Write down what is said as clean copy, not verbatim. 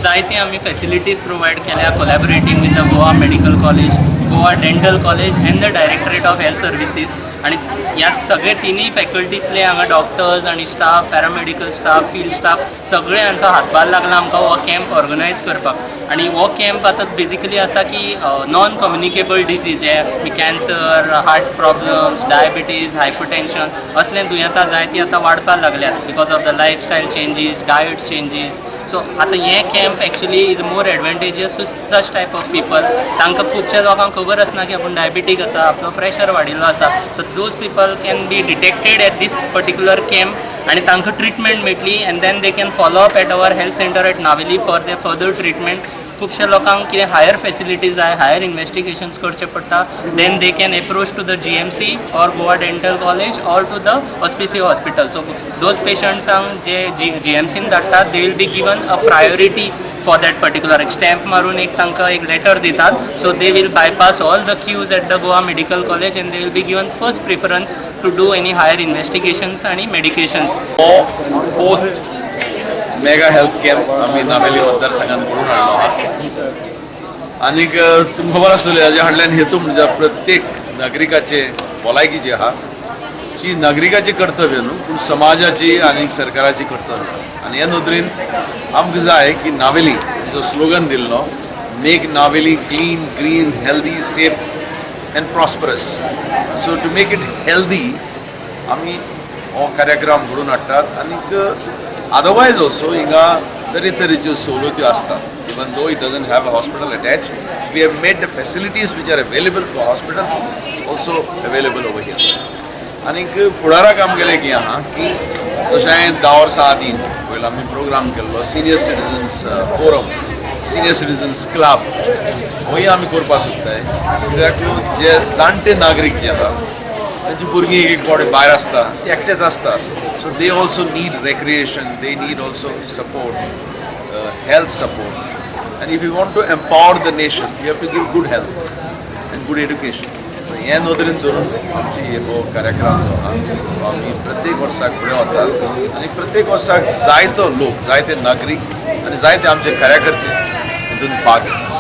जायते आमी facilities provide केल्या, collaborating with the Goa Medical College, Goa Dental College and the Directorate of Health Services. आनी ह्या सगळे तिनूय फॅकल्टीतले हांगा डॉक्टर्स आनी staff, paramedical staff, field staff, सगळे हांचो हातभार लागला आमकां हो कॅम्प ऑर्गनायज करपाक. आनी हो कॅम्प आतां बेजिकली आसा की नॉन कम्युनिकेबल डिजीज, जे cancer, heart problems, diabetes, hypertension असले दुयेंतां जायतीं आतां वाडपाक लागल्यात because of the lifestyle changes, diet changes. So आतां हे camp actually is more advantageous to such type of people. तांकां खुबश्या लोकांक खबर आसना की आपूण डायबिटीक आसा, आपलो प्रेशर वाडिल्लो आसा. So those people can be detected at this particular camp आनी तांकां ट्रिटमेंट मेळटली and then they can follow up at our health center at Navelim for the further treatment. खुबश्या लोकांक कितें हायर फेसिलिटीज जाय, हायर इन्वेस्टिगेशन्स करचे पडटा, then they can approach to the GMC or Goa Dental College or to the Hospicio Hospital. So those पेशंट्सांक जे जीएमसीन धाडटात, they will be given a priority for that particular. एक stamp मारून एक तांकां एक letter दितात, so they will bypass all the queues at the Goa Medical College and they will be given first preference to do any higher investigations आनी medications. हो fourth mega health camp आमी नावेली मतदारसंघात घडोवन हाडलो आहा. आनीक तुमकां खबर आसतलें, हाज्या फाटल्यान हेतू म्हणजे प्रत्येक नागरिकाचे भलायकी जी आहा जी नागरिकाचें कर्तव्य न्हू, पूण समाजाची आनी सरकाराची कर्तव्य. आनी हे नदरेन आमकां जाय की नावेली जो स्लोगन दिल्लो, "Make Navelim clean, green, healthy, safe and prosperous", so to make it healthy आमी हो कार्यक्रम घडोवन हाडटात. आनीक अदरवायज ऑल्सो हिंगा तरेतरेच्यो सवलत्यो आसतात. Even though it doesn't have a hospital attach, we have made the facilities which are available for hospital also available over here. आनीक फुडाराक आमगेलें कितें आहा की जशें हांवें 10 वर्सां आदीं पयलो आमी प्रोग्राम केल्लो, senior citizens forum, senior citizens club, होय आमी करपाक सोदताय. कित्याक जे जाणटे नागरीक जे आहा, तांची भुरगीं एक एक फावटी भायर आसता, ती एकटेच आसता, so they also need recreation, they need also support, health support. And if you want to empower the nation, you have to give good health and good education. हे नदरेन धरून आमची हो कार्यक्रम जो आहा तो आमी प्रत्येक वर्साक फुडें वतात आनी प्रत्येक वर्साक जायतो लोक, जायते नागरीक आनी जायते आमचे कार्यकर्ते हितून भाग घेतात.